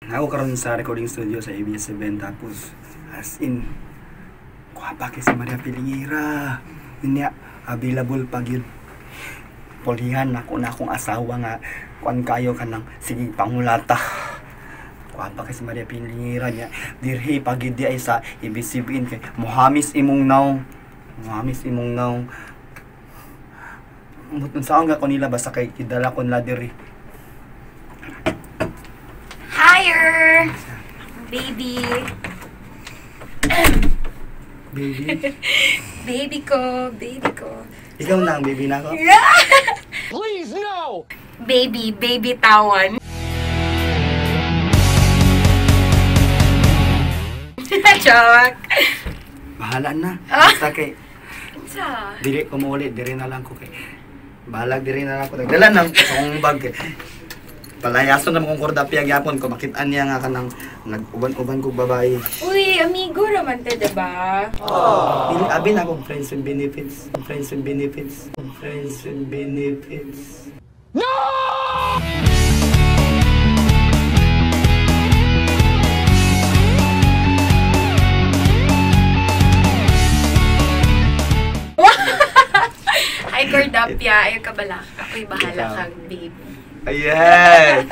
Ako karon sa recording studio sa ABS-CBN, tapos as in kuwapa kay si Maria Pilingera. Niya available pa gyud. Pulihan nako na akong asawa nga kuan kayo kanang sige pangulata. Kuwapa kay si Maria Pilingera niya. Dirhi pagid di ay sa ABS-CBN kay mohamis imong naong. Mohamis imong naong. Mutun sa ko nila basta kay kidala ko nila diri. Higher! Baby. Baby. Baby ko, baby ko. Ikaw na ang baby na ako? Yeah! Please, no! Baby, baby tawan. Joke. Bahala na. Basta kay Unsa? dili ko mauli, diri na lang ko kay. Bahalag diri na lang ko. Nagdala nang akong bag kay. Palayason na kong kordapya gyapon ko makit-an niya nga kanang nag-uban-uban kog babae. Uy, amigo raman ta, diba? Dili abi na akong friends with benefits. Friends with benefits. Friends with benefits. No! Hi, Cordapia. Ayaw ka balak. Ako'y bahala Ikaw. kang baby. Ayan!